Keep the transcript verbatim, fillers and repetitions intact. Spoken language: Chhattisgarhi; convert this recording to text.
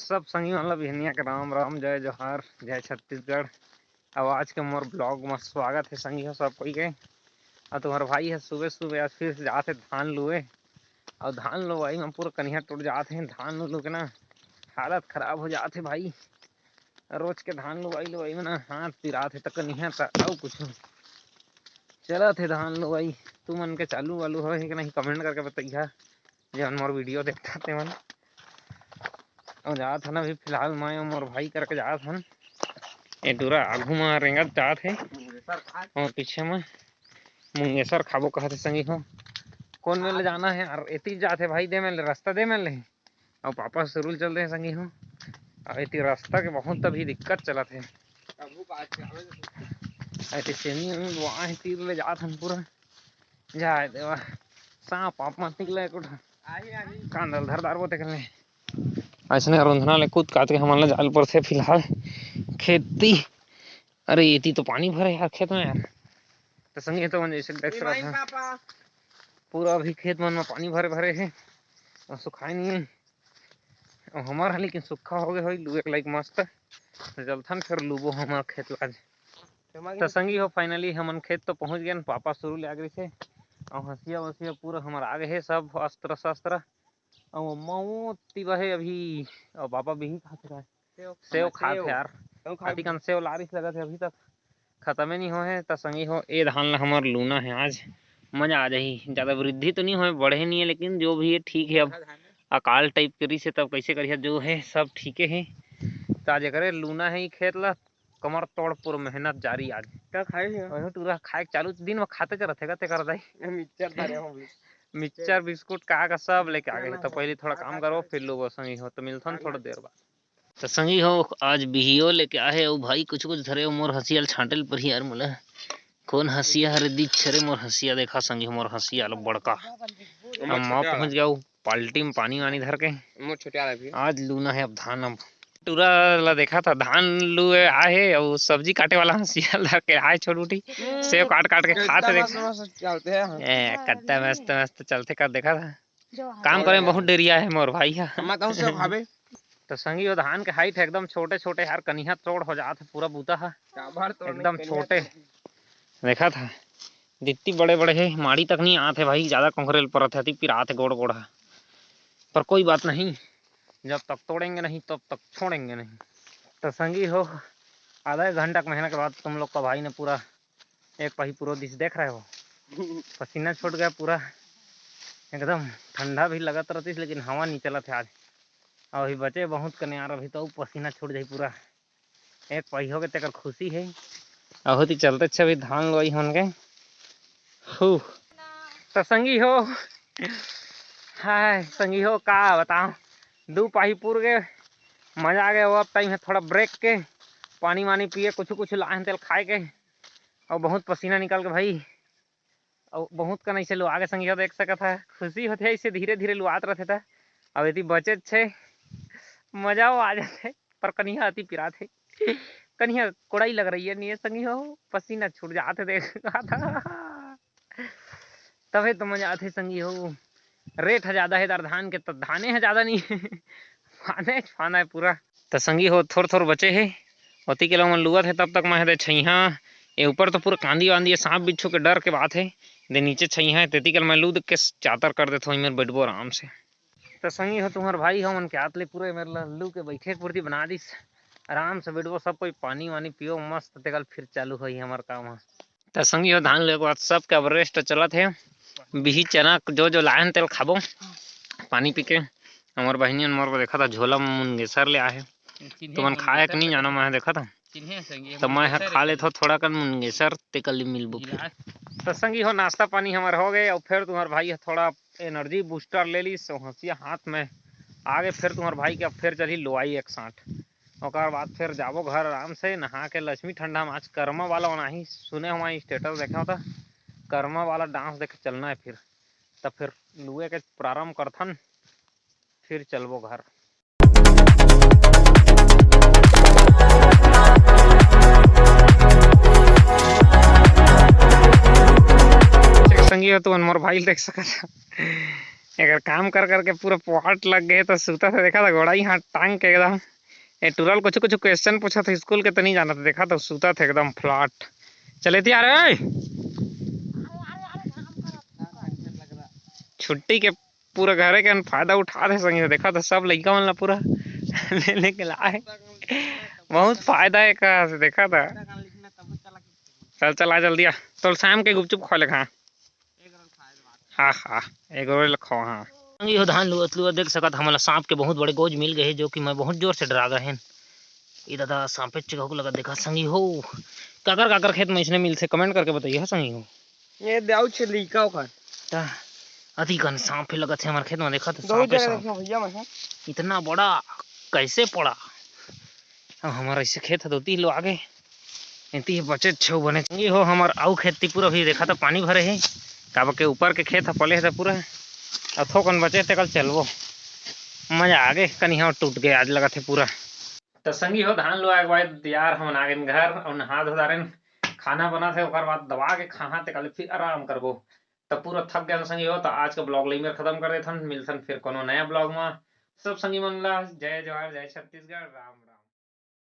सब संगी मन ला बिहनिया के राम राम, जय जोहार, जय छत्तीसगढ़। अब आज के मोर vlog म स्वागत हे संगी हो सब कोई के। अब तुम्हार भाई ह सुबह सुबह आज फिर से जात हे धान लुए। अब धान लुवाई म पूरा कनिहा टूट जात हे, धान लू लू के ना हालत खराब हो जात हे भाई। रोज के धान लुवाई लुवाई में ना हाथ पिरात हे, त कनिहा त अउ कुछ चलत हे धान लुवाई। तू मन के चालू वालू होय हे कि नहीं, comment करके बतइहा। जेमन मोर video देखता तेमन। अउ जात हन अभी फिलहाल मैं अउ मोर भाई करके जात हन। ए टूरा आगू म रेंगत जात हे अउ पीछे म मुंगेसर खाबो कहत हे संगी हो। कोन मेर ले जाना हे यार? एती जात हे भाई, दे मेर ले रास्ता, दे मेर ले। अउ पापा सुरुल चल दे संगी हो। अउ एती रास्ता के बहुत अभी दिक्कत चलत हे। अउ एती सेमी उमी बोआ हे, तीर ले जात हन पूरा। जाय देवा, सांप आप मत निकले कुछ। कांदल धर दार बोते करने। अइसने रोंधना ले कूद काद के हमन ला जाल परथे फिलहाल खेती। अरे एती तो पानी भरे यार खेत में यार। त संगी तो मन जैसे देख सकत हन, पूरा अभी खेत मन में पानी भरे भरे हे अउ सुखाय नहीं हे। अउ हमर ह लेकिन सुक्खा हो गए होई, लुए के लायक मस्त। त चलथन फिर लुबो हमर खेत ला आज। त संगी हो finally हमन खेत तो पहुंच गए, पापा सुरु ले आगे रहिसे। अउ हंसिया वसिया पूरा हमर आगे हे, सब अस्त्र शस्त्र। अउ अम्मा वो तिबा हे अभी, अउ पापा बिही खात हे। सेव खात हे यार। अतिकन सेव लारिस लगत हे, अभी तक खतमे नहीं होए हे। त संगी हो, ए धान ला हमर लूना हे आज, मजा आ जाही। ज्यादा वृद्धि तो नहीं होए, बढ़े नहीं हे, लेकिन जो भी हे ठीक हे। अब अकाल type के रिस हे, तब कैसे करिहा, जो हे सब ठीके हे। त आज एकरे लूना हे ई खेत ला, कमर तोड़ पूरा मेहनत जारी आज। का खाए हे? वही टूरा खाए के चालू, दिन में खाते च रथे का तेकर दाई। मिक्सचर धरे हो भी। मिक्सचर बिस्कुट का का सब लेके आ गए। तो पहले थोड़ा काम करो, फिर लोगों संगी हो, तो मिलथन थोड़ा देर बाद। त संगी हो, आज बिहियो लेके आहे अउ भाई कुछ कुछ धरे हो। मोर हंसिया ल छांटे ल परही यार मोला। कोन हंसिया हरे दिख रे मोर हंसिया, देखा संगी हो मोर हंसिया ल बड़का। अम्मा पहुंच गया वो पाल्टी में पानी वानी धर के। मोर छोटे वाला भी। आज लूना हे अब धान, अब टूरा ला देखा था धान लुए आहे अउ सब्जी काटे वाला हंसिया ला के आए छोट उठी। सेव काट काट के खात हे देख। ए कत्ता मस्त मस्त चलथे कर देखा था। काम करे में बहुत डेरिया हे मोर भाई ह। अम्मा कहूं से खाबे। त संगी हो, धान के height एकदम छोटे छोटे यार, कनिहा तोड़ हो जात हे पूरा बूता ह। एकदम छोटे। देखा था, दित्ती बड़े बड़े हे, माड़ी तक नहीं आत हे भाई, ज्यादा कोंखरे ल परत हे, अति पिरात हे गोड़ गोड़ ह। पर कोई बात नहीं, जब तक तोड़ेंगे नहीं तब तक छोड़ेंगे नहीं। त संगी हो, आधा एक घंटा के मेहनत के बाद तुम लोग का भाई ने पूरा एक पाही पूरा दिस देख रहे हो, पसीना छूट गया पूरा, एकदम ठंडा भी लगत रहतिस, लेकिन हवा नहीं चलत हे आज। अउ अभी बचे बहुत कने यार, अभी तो पसीना छूट जाही पूरा। एक पाही हो गे तेकर खुशी हे। अउ ओती चलते अच्छा अभी धान लुआई होन के। हू। त संगी हो, हाय संगी हो, का बताओ, दू पाही पुर गे, मजा आ गया। वो अब time हे थोड़ा break के, पानी वानी पिए, कुछ कुछ लाहन तेल खाए के। अउ बहुत पसीना निकल के भाई, अउ बहुत कन ऐसे लुआ के संगी हो देख सकत ह, खुशी होथे ऐसे धीरे धीरे लुआत रथे त। अउ एती बचे छे, मजा वो आ जाथे, पर कनिहा अति पिरात हे, कनिहा कोड़ाई लग रही है नहीं संगी हो, पसीना छूट जात हे देख। तबे तो मजा आथे संगी हो। Rate ह ज्यादा हे दर धान के, त धाने ह ज्यादा नहीं हे। फाने फाना हे पूरा। त संगी हो, थोर थोर बचे हे, ओती के लोग मन लुअत हे, तब तक मैं दे छइहा ए ऊपर तो पूरा कांदी वांदी हे, सांप बिच्छू के डर के बात हे। दे नीचे छइहा हे, तेती के मैं लूद के चातर कर देथो, इमेर बैठबो आराम से। त संगी हो, तुम्हर भाई हो मन के आत ले पूरा मेर ला लू के बैठे के पूर्ति बना दिस। आराम से बैठबो सब कोई, पानी वानी पियो मस्त, तेकल फिर चालू होई हमर काम ह। त संगी हो, धान लुए के बाद सबके अब rest चलत हे। बिही चना जो जो लायन तेल खाबो पानी पी के। हमर बहिनी मोर को देखा था झोला में मुनगेसर ले आहे। तुमन खाए के नहीं जानो, मैं देखा था। त मैं ह खा लेथो थोड़ा कन मुनगेसर, तेकल मिलबो फिर। त संगी हो, नाश्ता पानी हमर हो गए अउ फिर तुम्हर भाई ह थोड़ा energy booster ले ली, सो हंसिया हाथ में आगे। फिर तुम्हर भाई के अब फिर चली लुआई एक साथ। ओकर बाद फिर जाबो घर आराम से नहा के। लक्ष्मी ठंडा में आज करमा वाला बनाही, सुने हुआ status देखा होता, करमा वाला dance देखे चलना है। फिर तब फिर लुए के प्रारंभ करथन, फिर चलबो घर। संगी हो, तुमन मोर भाई देख सकत ह। एकर काम कर करके पूरा पोहाट लग गए, तो सुतत हे, देखा था गोड़ाई हाथ टांग के एकदम। ए टुरा ल कुछ कुछ क्वेश्चन पूछत हे स्कूल के, तो नहीं जानत, देखा तो सुतत हे एकदम फ्लैट। चले तियार ओए। छुट्टी के पूरा घरे के फायदा उठात हे संगी हो, देखा तो सब लइका मन ला पूरा ले लेके लाए। बहुत फायदा हे का से, देखा था। चल चल आ जल्दी आ, तो शाम के गुपचुप खा ले खा। हाँ हाँ, एग रोल खाओ हाँ। संगी हो धान लुअत लुअत देख सकत हमन ला सांप के बहुत बड़े गोज मिल गए हे, जो कि मैं बहुत जोर से डरा गए हन। ई दादा सांपे चिकहू लगा, देखा संगी हो। काकर काकर खेत में इसने मिलथे, कमेंट करके बताइए, हाँ संगी हो। ये देउ छे लइका ओकर। ता अति कन सांप हे लगत हे हमर खेत में, देखा तो बहुत सांपे जगह सांप। देखा भैया मैं, हाँ। इतना बड़ा कैसे पड़ा? अब हमर ऐसे खेत हे दो तीन लो आगे, एती बचे छो बने संगी हो। हमर अउ खेत ती पूरा भी देखा तो पानी भरे हे, काबर के ऊपर के खेत ह पले हे त पूरा, अब थोकन बचे तेकर चलबो। मजा आगे, कनिहा टूट गए आज लगत हे पूरा। तो संगी हो धान लुआ के बाद यार हमन आ गेन घर अउ नहा धो डारेन, खाना बनत हे ओकर बाद दबा के खाहा तेकर ले फिर आराम करबो। तो पूरा थक गए संगी हो, तो आज का ब्लॉग लई मेर खत्म कर देथन, मिलथन फिर कोनो नया ब्लॉग में। सब संगी मन ला जय जोहार, जय छत्तीसगढ़, राम राम।